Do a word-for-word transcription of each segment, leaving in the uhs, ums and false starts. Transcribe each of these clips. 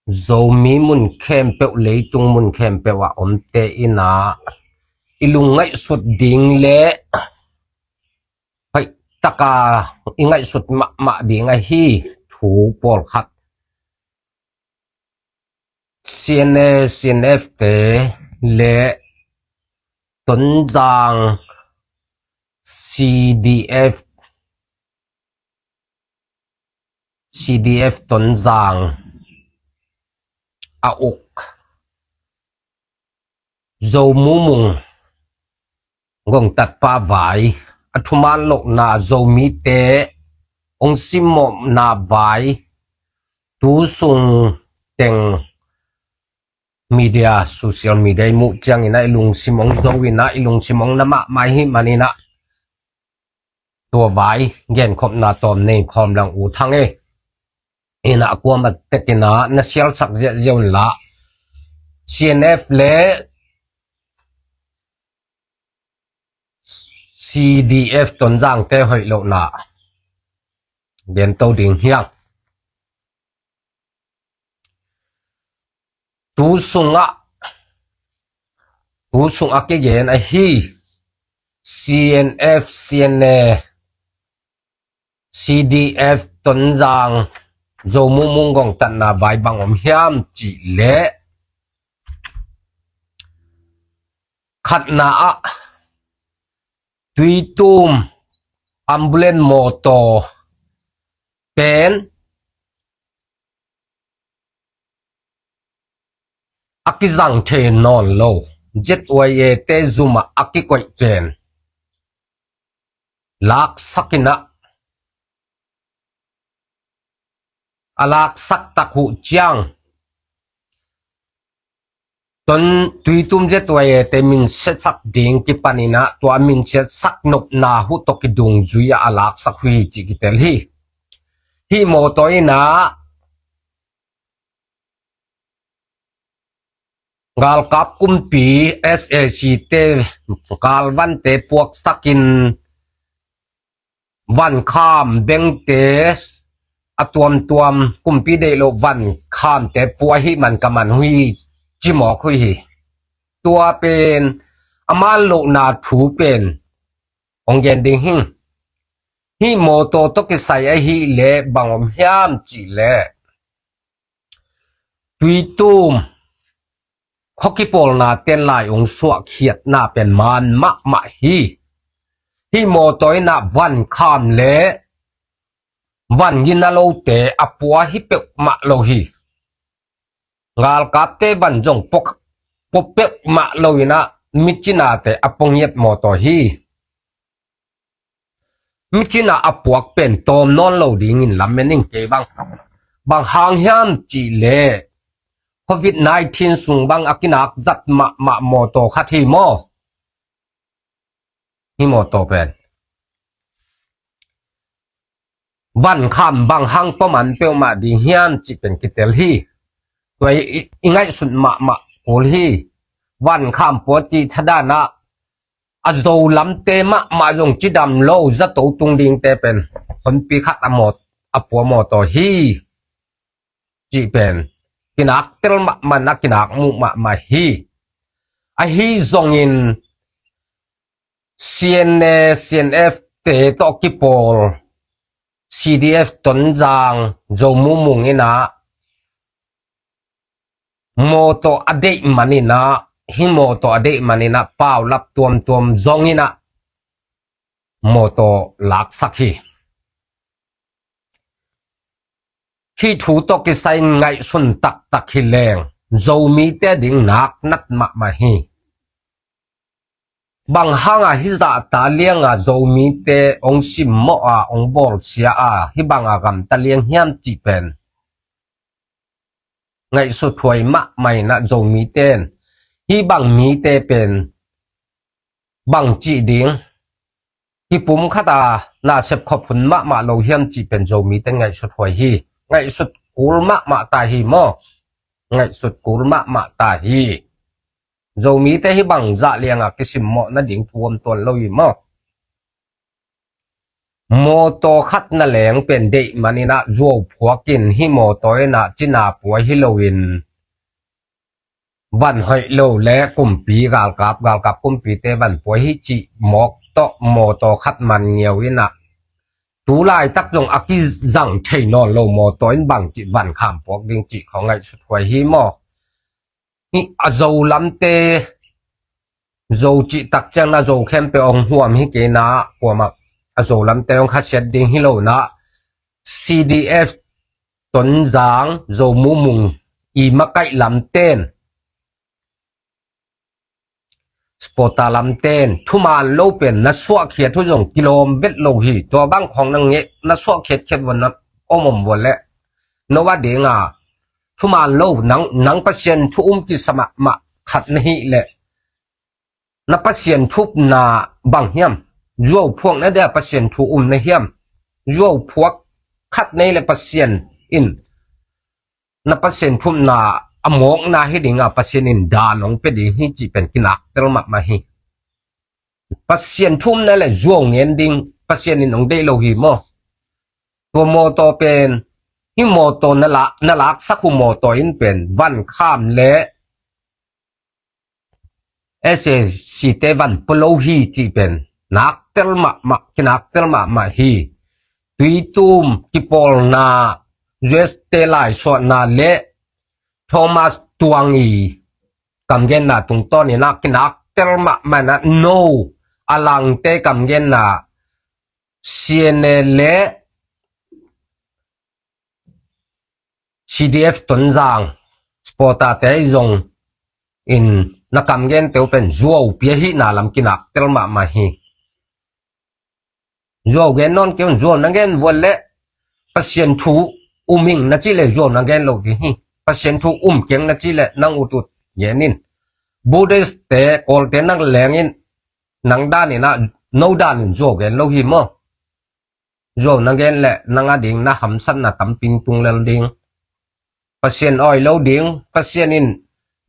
Zomi mun khempeuh, leitung mun khempeuh ah omte in ah i lungngaihsut ding le hoih taka i ngaihsut mahmah ding ahi thu pawlkhat, C N A, C N F te le Tonzang C D F, C D F Tonzang a uk Zo Mu Mung gongtatpa vai, a thuman lohna, Zomite hong simmawhna vai, tu sung teng media, social media i muh ciangin ah i lungsim hong zo in ah, i lungsim hong na mahmah ahih manin ah, tua vai genkhopna tawm nei khawm lang U Thang e. In ah kuamah tekin ah na sialsak ziahziah un la, C N F le C D F Tonzangte hoih lohna gen to ding hi hang. Tu sungah, tu sungah kigen ahi C N F, C N A, C D F Tonzang Zo Mu Mung gongtatna vai bang om hiam cih leh, khatna ah Tuitum ambulance mawtaw pen a kizang thei nawn lo, Z Y A te zum ah a kikoih pen laksak in ah, a laksak tak uh ciang Ton, Tuitum Z Y A te minsiatsak ding kipan in ah, tua minsiatsak nopna uh tawh kidungzui ah a laksak uh hi cih kitel hi. Hih mawtaw in ah galkap kumpi, S A C te galvante puaksak in, vankham bengte a tuamtuam, kumpi deih loh vankhamte pua ahih man ka man uh hi, ci mawk uh hi. Tua pen a man lohna thu pen hong gen ding hi. Hih mawtaw tawh kisai ahih leh bang om hiam cih leh, Tuitum khua kipawlna ten lai hong suahkhiatna pen man mahmah hi. Hih mawtaw in ah vankham le van gina lote a pua hi peuhmah lo hi. Galkapte van zong pua, pua peuhmah lo in ah micinate a pua ngiat mawtaw hi. Micina a puak pen tawm nawn lo dingin lamen ing kei bang. Bang hang hiam cih leh, covid nineteen sung bang a kinak zat mahmah mawtaw khat hi maw? Hih mawtaw pen vankham bang hang pua man peuhmah ding hiam cih pen kitel hi. Tua i, i, i ngaihsut mahmah kul hi. Vankham pua cih thadan ah a Zo lamte mahmah zong cidam lo, zato tung dingte pen honpi khat a maw, a pua mawtaw hi cih pen kinak tel mahmah in ah kinak muh mahmah hi. Ahi zongin C N A, C N F te tawh kipawl, C D F Tonzang, Zo Mu Mung in ah mawtaw a deih man in ah, hih mawtaw a deih man in ah paulap tuamtuam zong in ah mawtaw laksak hi. Hih thu tawh kisai in ngaihsun taktak hi leng, Zomite ding nak nat mahmah hi. Bang hang a hih zahta liang a Zomite hong simmawh a, hong bawlsia a, hih bang a gamta liang hiam cih pen ngaihsut huai mahmah in ah Zomite in hih bang mite pen bang cih ding, kipum khat a nasep khop hun mahmah lo hiam cih pen Zomite in ngaihsut huai hi. Ngaihsut kul mahmah ta hi maw? Ngaihsut kul mahmah ta hi. Zomite hih bang zah liang a kisimmawh nading thu om tuan lo hi maw? Mawtaw khat na leng pen deih manin ah zuau phuak in, hih mawtaw in ah cina puai hi loin van hoih lo le kumpi galkap, galkap kumpite van puai hi cih mawk tawh mawtaw khat man ngiau in ah, tu laitak zong a kizang thei nawn lo mawtaw in bangci van kham puak ding cih khawng ngaihsut huai hi maw? Hih a Zo lamte, Zo cih tak ciang na Zo khempeuh hong huam hi kei na, kuamah a Zo lamte hong khasiat ding hi lo na, C D F Tonzang, Zo Mumung i makaih lamten, supporter lamten thuman lo pen na suahkhiat uh zong kilawm vet lo hi. Tua bang khawng na ngeh, na suahkhiat khiat vua na om om vua leh, no a ding a, thuman lo, nang, nang Pasian thu um kisa mahmah khat na hih leh, na Pasian thu upna bang hiam? Zuau phuak na dia Pasian thu um na hiam? Zuau phuak khat nei leh Pasian in na Pasian thu upna a mawkna hi ding a, Pasian in dan hong pia ding hi cih pen kinak tel mahmah hi. Pasian thu upna leh zuau ngen ding Pasian in hong deih lo hi maw? Tua mawtaw pen, hih mawtaw na la, na laksak uh mawtaw in pen van kham le S A C te van pua lo hi cih pen nak tel mahmah, kinak tel mahmah hi. Tuitum kipawlna, U S te laisuahna le Thomas Tuang i kamgenna tungtawn in ah kinak tel mahmah in ah, no, a langte kamgenna C N A le C D F Tonzang supporter te zong in na kamgente uh pen zuau pia hihna lam kinak tel mahmah hi. Zuau gen nawn kei un, zuau na gen vua leh Pasian thu um ing na cih leh zuau na gen lo ding hi. Pasian thu um keng na cih leh nang ut ut gen in. Buddhist te, Kawlte na leng in, nang dan in ah, no dan in zuau gen lo hi maw? Zuau na gen leh nang a ding na hamsatna tampi tung lel ding. Pasian awi lo ding, Pasian in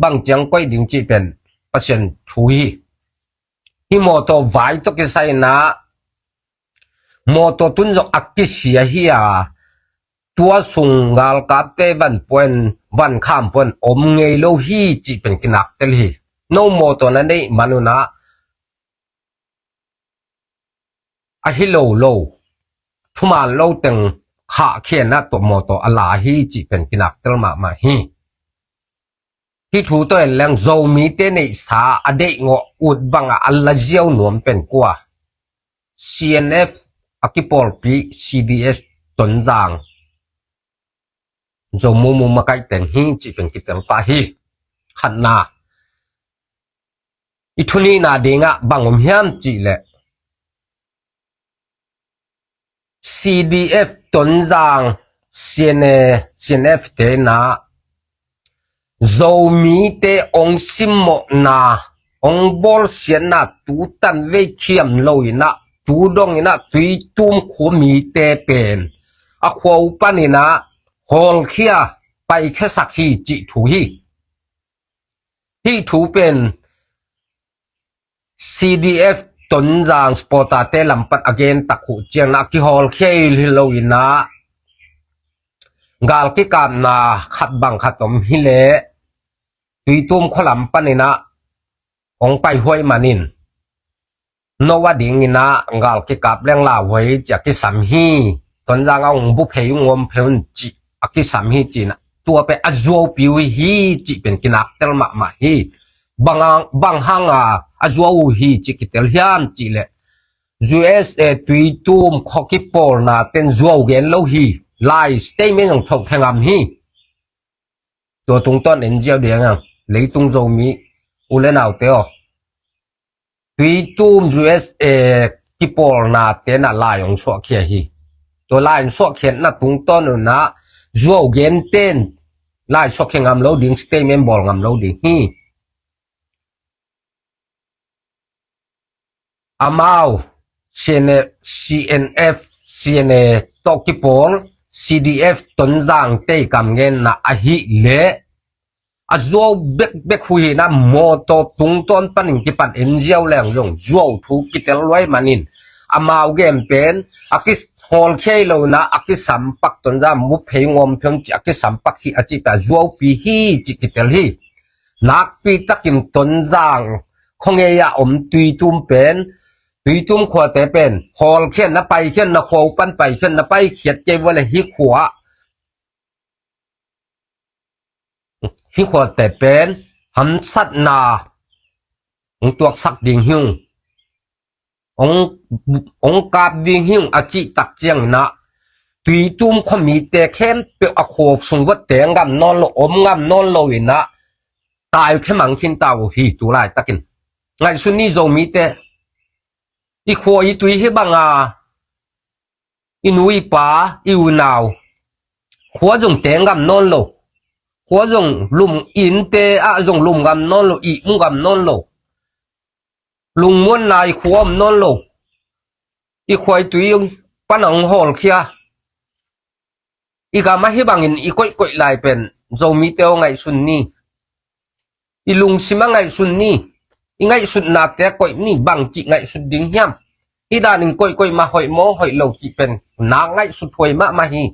bang ciang koih ding cih pen Pasian thu hi. Hih mawtaw vai tawh kisai in ah, mawtaw tun zong a kisia hi a, tua sung galkapte van pua in, van kham pua in om ngei lo hi cih pen kinak tel hi. No mawtaw na neih man un ah, a hi lo lo, thuman lo teng khahkhia in ah tua mawtaw a la hi cih pen kinak tel mahmah hi. Hih thu tawh en leng Zomite neihsa a deihgawh ut bangah a la ziau nuam pen kua? C N F a kipawlpi C D F Tonzang, Zo Mumung makaih teng hi cih pen kitel pah hi. Khatna, i thunihna dingah bang om hiam cih leh, C D F Tonzang, C N A, C N F te in ah Zomite hong simmawhna, hong bawlsiatna tu tanvei khiam lo in ah, tu dong in ah, Tuitum khua mite pen a khua uh pan in ah hawlkhia, paikhiasak hi cih thu hi. Hih thu pen C D F Tonzang supporter te lam pan a gen tak uh ciang in ah kihawlkhia hi lo in ah, gal kikapna khat bang khat om hi leh Tuitum khua lam pan in ah hong paihuai man in, no a ding in ah gal kikap leng lauhuai cih a kisam hi. Tonzang ah hong bu phei, hong om phei un cih a kisam hi ci in ah, tua pen a zuaupi uh hi cih pen kinak tel mahmah hi. Bang, bang hang a a zuau uh hi cih kitel hiam cih leh, U S A Tuitum khua kipawlna ten zuau gen lo hi. Lai statement zong thoh khe ngam hi. Tua tungtawn en ziau ding hang, leitung Zomi u le naute aw. Tuitum U S A kipawlna te in ah lai hong suahkhia hi. Tua lai hong suahkhiatna tungtawn un ah zuau gen ten lai suahkhia ngam lo ding, statement bawl ngam lo ding hi. Amau, C N F, C N F, C N A tawh kipawl, C D F Tonzang te i kamgenna ahih leh a zuau bekbek uh hi in ah, mawtaw tungtawn panin kipan en ziau leng zong zuau thu kitel luai manin, amau gen pen a kihawlkhia lo in ah a kisampak Tonzang mu phei ngawm phiam ci a kisampak hi a cih pen a zuaupi hi ci kitel hi. Nakpi takin Tonzang khuangei ah om Tuitum pen, Tuitum khuate pen hawlkhiatna paikhiatna khua uh pan paikhiatna paikhiat kei vua le hih khua, hih khuate pen hamsatna hong tuaksak ding hi ung, hong, hong kap ding hi ung a cih tak ciangin ah Tuitum khuamite khempeuh a khua sung vua teng ngam nawn lo, om ngam nawn lo in ah taikhia mang khin ta uh hi tu laitakin. Ngaihsun ni Zomite, i khua i tui hih banga i nu i pa i unau khua zong teng ngam nawn lo, khua zong lum, i innte ah zong lum ngam nawn lo, ihmu ngam nawn lo, lungmuanna i khua om nawn lo, i khua i tui pan a hong hawlkhia i gam ah hih bangin i koihkoih lai pen Zomite aw ngaihsun ni. I lungsim ah ngaihsun ni. I ngaihsutnate koih ni, bangci ngaihsut ding hiam? Hih danin koihkoih mah hoih maw hoih lo cih pen nak ngaihsut huai mahmah hi.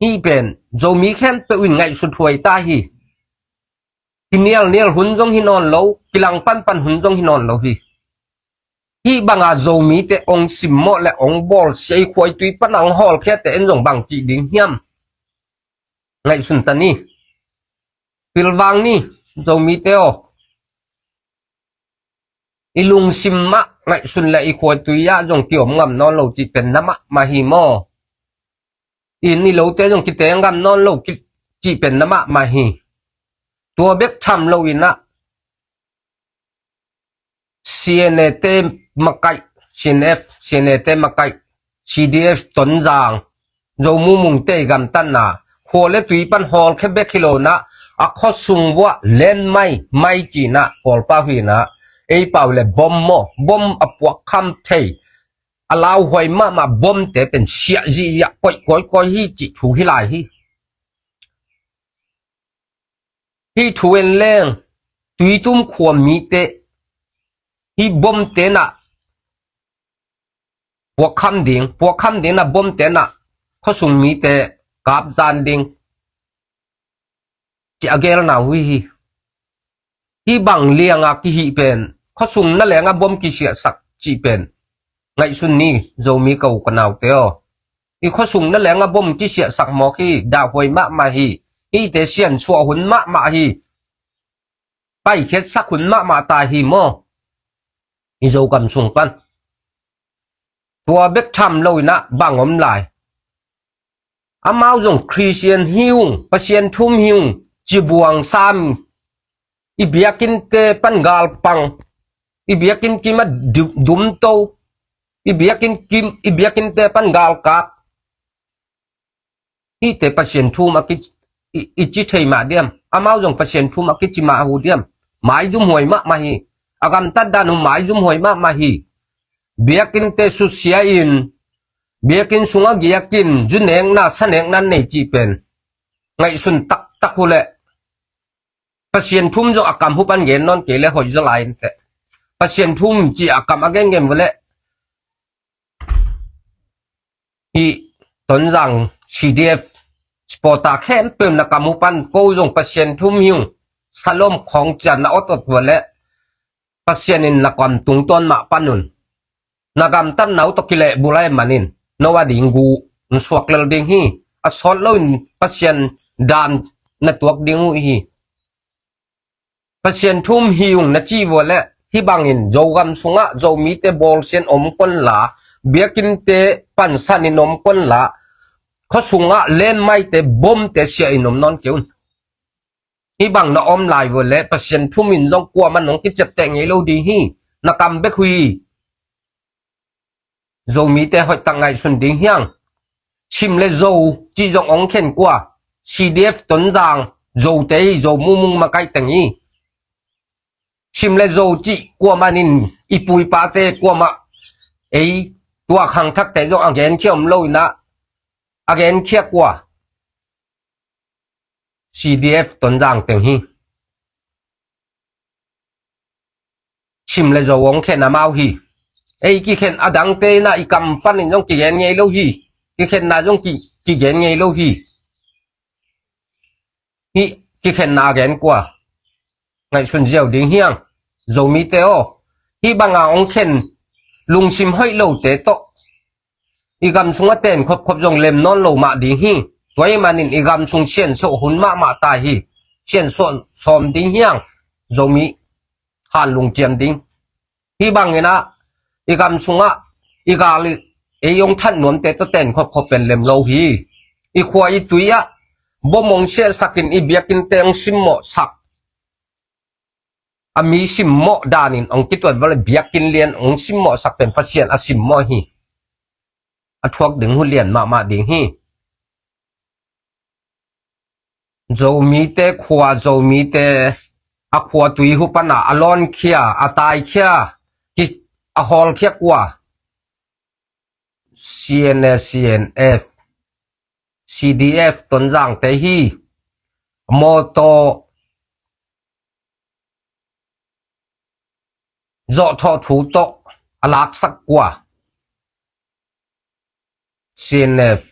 Hih pen Zomi khempeuh in ngaihsut huai ta hi. Kinialnial hun zong hi nawn lo, kilang panpan hun zong hi nawn lo hi. Hih banga Zomite ong simmawh le ong bawlsia i khua i tui pan a ong hawlkhiate en zong bang cih ding hiam? Ngaihsun ta ni. Pilvang ni, Zomite aw. I lungsim mah ngaihsun le i khua i tui ah zong kiom ngam nawn lo cih pen na mahmah hi maw? In i lote zong kiteng ngam nawn lo ki-, cih pen na mahmah hi. Tua bek tham lo in ah C N A te makaih, C N F, C N A te makaih, C D F Tonzang, Zo mumungte i gamtatna, khua le tui pan hawlkhia bek hi lo in ah a khuasung vuah len mai, mai ci in ah Kawlpau hi in ah, ei pau le bom maw, bom a puakkham thei, a lauhuai mahmah bomte pen siah zihziah koih kawikawi hi cih thu hi lai hi. Hih thu en leng Tuitum khua mite hih bomte in ah puakkham ding, puakkham ding in ah bomte in ah khuasung mite kapzan ding ci a gelna uh hi. Hih bang lianga kihih pen khuasung na lenga bom kisiahsak cih pen ngaihsun ni Zomi ka u ka naute aw. I khuasung na lenga bom kisiahsak mawk hi, dahhuai mahmah hi. Hihte siansuah hun mahmah hi. Paikhiatsak hun mahmah ta hi maw? I Zogam sung pan tua bek tham lo in ah bang om lai? Amau zong Khristian hi ung, Pasian thu um hi ung, cibuang sam, i biakinnte pan galpang, i biakinn kim ah du-, dumto, i biakinn kim, i biakinnte pan galkak. Hihte Pasian thu um a ki, i, i ci thei mah diam? Amau zong Pasian thu um a kici mah uh diam? Maizumhuai mahmah hi. A gamtat dan uh maizumhuai mahmah hi. Biakinnte susia in, biakinn sungah giakin, zu nekna, sa nekna nei cih pen ngaihsun taktak uh leh Pasian thu um zong a kam uh pan gen nawn kei leh hoih zaw lai inteh. Pasian thu um cih a kam a gengen uh leh hih Tonzang C D F supporter khempeuh na kam uh pan ko zong Pasian thu um hi ung, salom khawng cian na awt awt uh leh Pasian in na kam tungtawn mah pan un. Na gamtatna uh tawh kilehbulh ahih manin no a ding gu na suak lel ding hi. A sawt loin Pasian dan na tuak ding uh hi. Pasian thu um hi ung na cih vua leh hih bangin Zogam sungah Zomite bawlsian om kon la, biakinnte pansanin om kon la, khuasungah len maite bomte siahin om nawn kei un. Hih bang na om lai vua leh Pasian thu um in zong kuamah nong kiciapteh ngei lo ding hi. Na kam bek uh hi. Zomite hoihtak ngaihsun ding hiang. Chim le Zo cih zong ong khen kua? C D F Tonzang Zote hi, Zo mumung makaih teng hi. Chim le Zo cih kuamah in i pu i pate kuamah ei tua khangthakte zong a genkhia om lo in ah a genkhia kua? C D F Tonzang teng hi. Chim le Zo ong khen amau hi. Ei kikhen a dangte in ah i kam panin zong kigen ngei lo hi. Kikhenna zong ki, kigen ngei lo hi. Hih kikhenna a gen kua ngaihsun ziau ding hiang. Zomite aw, hih banga hong khen lungsim hoih lote tawh i gam sungah ten khopkhop zong lem nawn lo mah ding hi. Tua ahih manin i gam sung siansuah hun mahmah ta hi. Siansuah sawm ding hiang. Zomi han lungkiam ding. Hih bangin ah i gam sungah i gal i, ei hong that nuamte tawh ten khopkhop pen lem lo hi. I khua i tui ah bom hong siahsakin i biakinnte hong simmawhsak, a mi simmawh danin hong kituat vale, biakinn lian hong simmawhsak pen Pasian a simmawh hi. A thuak ding hun lian mahmah ding hi. Zomite khua, Zomite a khua tui hu pana a lawnkhia, a taikhia, ki, a hawlkhia kua? C N A, C N F, C D F Tonzangte hi. Mawtaw zawhthawh thu tawh a laksak kua? C N F,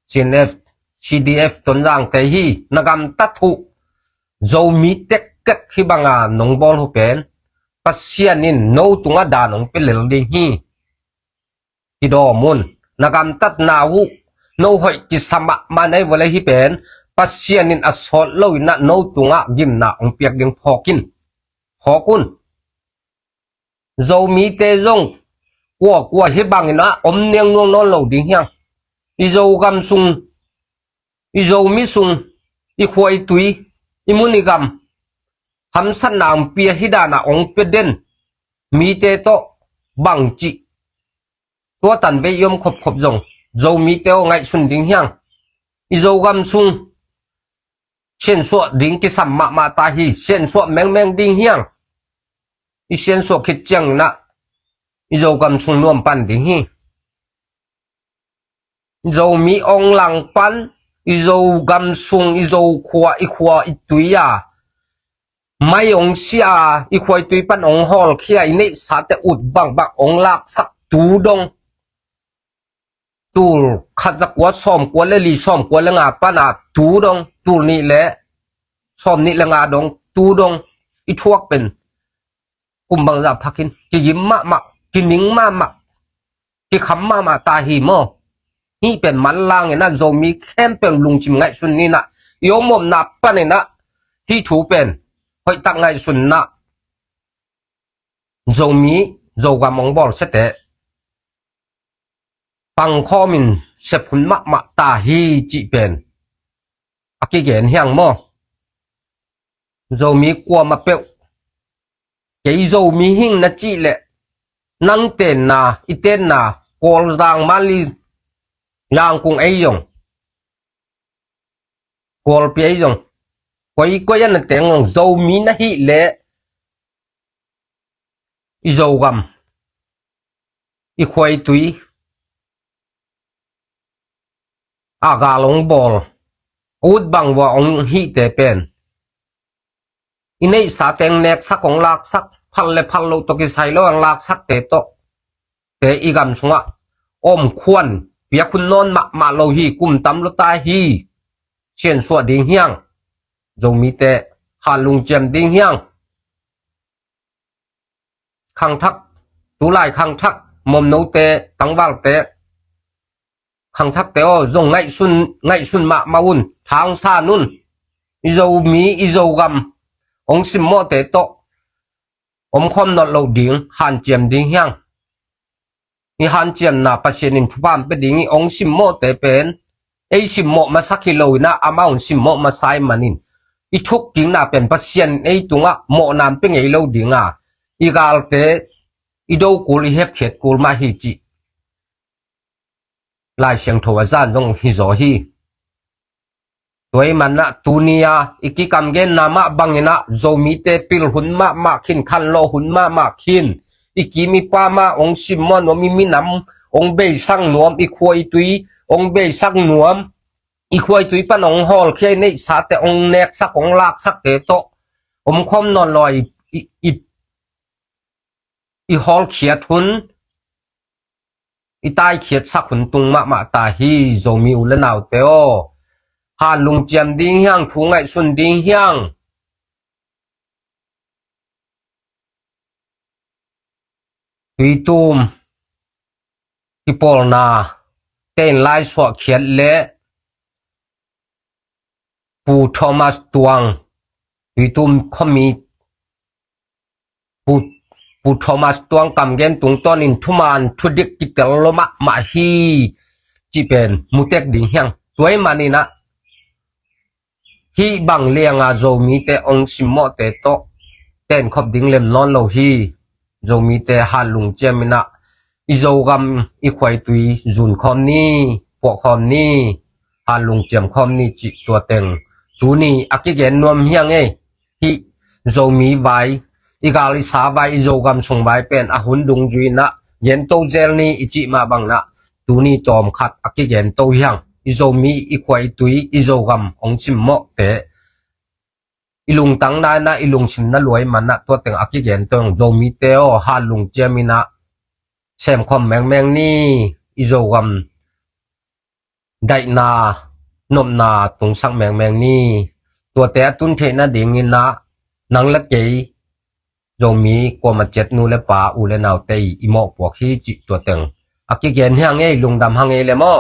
C N F, C D F Tonzangte hi. Na gamtat uh Zomi tektek hih banga nong bawl uh pen Pasian in no tungah dan hong pia lel ding hi. Kidawm un. Na gamtatna uh no hoih kisa mahmah na hi vua leh hih pen Pasian in a sawt lo in ah no tungah gimna hong piak ding phawk in. Phawk un. Zomite zong kuakua hih bangin ah om niangnuang nawn lo ding hiang. I Zogam sung, i Zomi sung, i khua i tui, i mun i gam hamsatna hong pia, hih dana hong pia den mite tawh bangci tua tanvei i om khopkhop zong Zomite aw ngaihsun ding hiang. I Zogam sung siansuah ding kisam mahmah ta hi. Siansuah mengmeng ding hiang. I siansuah khit ciangin ah i Zogam sung nuam pan ding hi. Zomi ong langpan, i Zogam sung, i Zokhua, i khua i tui a mai ong sia, i khua i tui pan ong hawlkhia, i neihsate ut bangbang ong laksak tu dong. Tul khat za kua sawm kua le li, sawm kua le nga pana tu dong, tul nih le sawm nih le nga dong tu dong i thuak pen kum bangzah phakin kigim mahmah, kining mahmah, kikham mahmah ta hi maw? Hih pen manlang in ah Zomi khempeuh lungsim ngaihsun ni in ah, i om omna pan in ah hih thu pen hoihtak ngaihsun in ah Zomi, Zogam ong bawlsiate pangkhawmin sep hun mahmah ta hi cih pen a kigen hiang maw? Zomi kuamah peuh kei Zomi hing na cih leh nang tenna, i tenna, Kawlzang, Mali, Yangkung ei zong, Kawlpi ei zong, koi koi a na teng zong Zomi na hih leh i Zogam, i khua i tui a gal ong bawl, ut bang vua ong hihte pen i neihsa teng neksak ong laksak, phal le phal lo tawh kisai lo ong laksakte tawh te i gam sungah om khuan piak hun nawn mahmah lo hi. Kum tam lo ta hi. Siansuah ding hiang. Zomite ha lungciam ding hiang. Khangthak, tulai khangthak, momnote, tangvalte, khangthakte aw, zong ngaihsun, ngaihsun mahmah un, thangsan un. I Zomi, i Zogam ong simmawhte tawh om khawm nawn loh ding, hanciam ding hiang. I hanciamna Pasian in thupha pia ding i ong simmawhte pen ei simmawh masak hi lo in ah amau in simmawh masa i manin i thukkikna pen Pasian in ei tungah mawhna pia ngei lo ding a, i galte i do kul, i hepkhiat kul mah hi cih Lai Siangtho a zan zong hi zaw hi. Tua ahih manin ah tuni a i kikamgenna mah bangin ah Zomite pil hun mahmah khin, khanlawh hun mahmah khin, i kim i pam ah ong simmawh nuam, i minam ong beisak nuam, i khua i tui ong beisak nuam, i khua i tui pan ong hawlkhia, i neihsate ong neksak ong laksakte tawh om khawm nawn lo a i, i, i i hawlkhiat hun, i taikhiatsak hun tung mahmah ta hi. Zomi u le naute aw, hanlungciam ding hiang, thu ngaihsun ding hiang. Tuitum kipawlna tein lai suahkhiat le Pu Thomas Tuang, Tuitum khuami Pu, Pu Thomas Tuang kamgen tungtawnin thuman thudik kitel lo mahmah hi cih pen mutek ding hiang. Tua ahih maninah hih bang lianga Zomite ong simmawhte tawh tenkhop ding lem nawn lo hi. Zomite hanlungciam inah i Zogam i khuaitui zun khawm ni, puah khawm ni, hanlungciam khawm ni cih tua teng tuni a kigen nuam hiang ei. Hih Zomi vai, i gal i sa vai, i Zogam sung vai pen a hun dungzui inah gento zel ni i cih mah banginah tuni tawmkhat a kigento hiang. I Zomi i khuaitui, i Zogam ong simmawhte i lungtang nainah i lungsim na luai manah tua teng a kigento hiang. Zomite aw, hanlungciam inah semkhawm mengmeng ni. I Zogam daihna, nopna tungsak mengmeng ni. Tuate a tun theih nadinginah nang le kei Zomi kuama ciat nu le pa, u le naute i mawhpuak hi cih tua teng a kigen hiang ei. Lungdam hang ei le maw.